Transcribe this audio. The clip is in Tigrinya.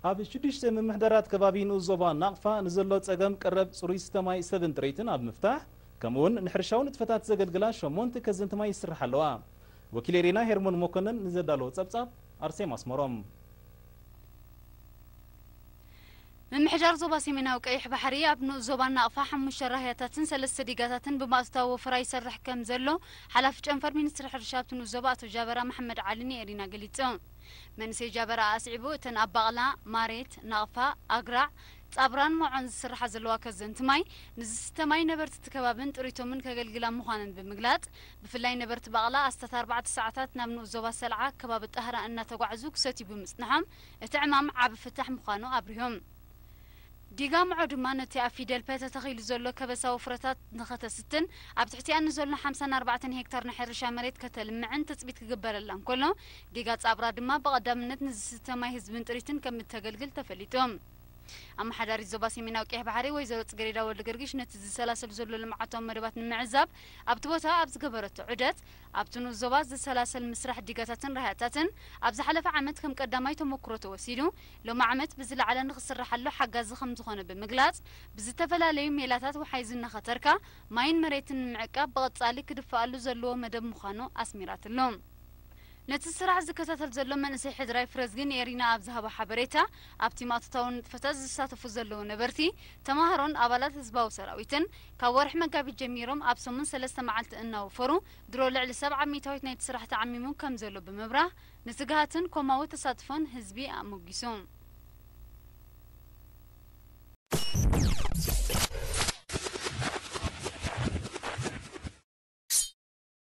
ኣብ ሽዱሽተ ምምሕዳራት ከባቢ ንኡስ ዞባ ናቕፋ ንዘሎ ጸገም ቀረብ ጽሩይ ዝስተ ማይ ሰብን ጥሪትን ኣብ ምፍታሕ፣ ከምኡውን ንሕርሻዊ ንጥፈታት ዘገልግላ ሸሞንተ ከዘንቲ ማይ ይስርሓ ኣለዋ። ወኪል ኤሪና ሄርሞን መኮነን ንዘዳለዎ ጸብጻብ ኣርሴማ ኣስመሮም። ምምሕዳር ዞባ ሰሜናዊ ቀይሕ ባሕሪ ኣብ ንኡስ ዞባ ናቕፋ ሓሙሽተ ራህያታትን ሰለስተ ዲጋታትን ብማእቶታዊ ወፈራ ይሰርሕ ከም ዘሎ ሓላፊ ጨንፈር ሚኒስትሪ ሕርሻ ኣብቲ ንኡስ ዞባ ኣቶ ጃበራ መሓመድ ዓሊ ንኤሪና ገሊጹ። መንእሰይ ጃበራ ኣስዒቡ፣ እተን ኣብ ባቕላ፣ ማሬት፣ ናቕፋ፣ ኣግራዕ፣ ጻብራን ሞዖን ዝስርሓ ዘለዋ ከዘንቲ ማይ ንዝስተ ማይ ነበርቲ እቲ ከባብን ጥሪቶምን ከገልግላ ምዃነን ብምግላጽ፣ ብፍላይ ነበርቲ ባቕላ ኣስታት ኣርባዕተ ሰዓታት ናብ ንኡስ ዞባ ሰልዓ ከባቢ ጣህራ እናተጓዕዙ ክሰትዩ ብምጽንሖም እቲ ዕማም ዓቢ ፍታሕ ምዃኑ ኣብሪሆም። ዲጋ ምዖ ድማ ነቲ ኣብ ፊደል ፐ ተተኺሉ ዘሎ ከበሳ ወፍረታት ንኸተስትን ኣብ ትሕቲኣ ንዘሎ ሓምሳን ኣርባዕተን ሄክታር ናይ ሕርሻ መሬት ከተልምዕን ትጽቢት ክግበረላ እንከሎ፣ ዲጋ ጻብራ ድማ ብቐዳምነት ንዝስተ ማይ ህዝብን ጥሪትን ከም እተገልግል ተፈሊጡ። ኣመሓዳሪት ዞባ ሰሜናዊ ቀይሕ ባሕሪ ወይዘሮ ጽጌሬዳ ወልደ ገርጊሽ ነቲ ዝሰላሰል ዘሎ ልምዓታዊ መደባት ንምዕዛብ ኣብቲ ቦታ ኣብ ዝገበረቶ ዑደት፣ ኣብቲ ንኡስ ዞባ ዝሰላሰል ምስራሕ ዲጋታትን ራህያታትን ኣብ ዝሓለፈ ዓመት ከም ቀዳማይ ተመክሮ ተወሲዱ፣ ሎሚ ዓመት ብዝለዓለ ንኽስርሓሉ ሓጋዚ ከም ዝኾነ ብምግላጽ፣ ብዝተፈላለዩ ሜላታት ወሓይዝ እናኸተርካ ማይን መሬትን ንምዕቃብ ብቐጻሊ ክድፈኣሉ ዘለዎ መደብ ምዃኑ ኣስሚራትሉ። ነቲ ስራሕ ዝከታተል ዘሎ መንእሰይ ሕድራይ ፍረዝጊ ንኤሪና ኣብ ዝሃቦ ሓበሬታ፣ ኣብቲ ማእቶታዊ ንጥፈታት ዝሳተፉ ዘለዉ ነበርቲ፣ ተማሃሮን ኣባላት ህዝባዊ ሰራዊትን ካብ ወርሒ መጋቢት ጀሚሮም ኣብ ሰሙን ሰለስተ መዓልቲ እናወፈሩ ድሮ ልዕሊ ሰብዓ ሚእታዊት ናይቲ ስራሕ ተዓሚሙ ከም ዘሎ ብምብራህ፣ ንትግሃትን ኮማዊ ተሳትፎን ህዝቢ ኣሞጊሱ።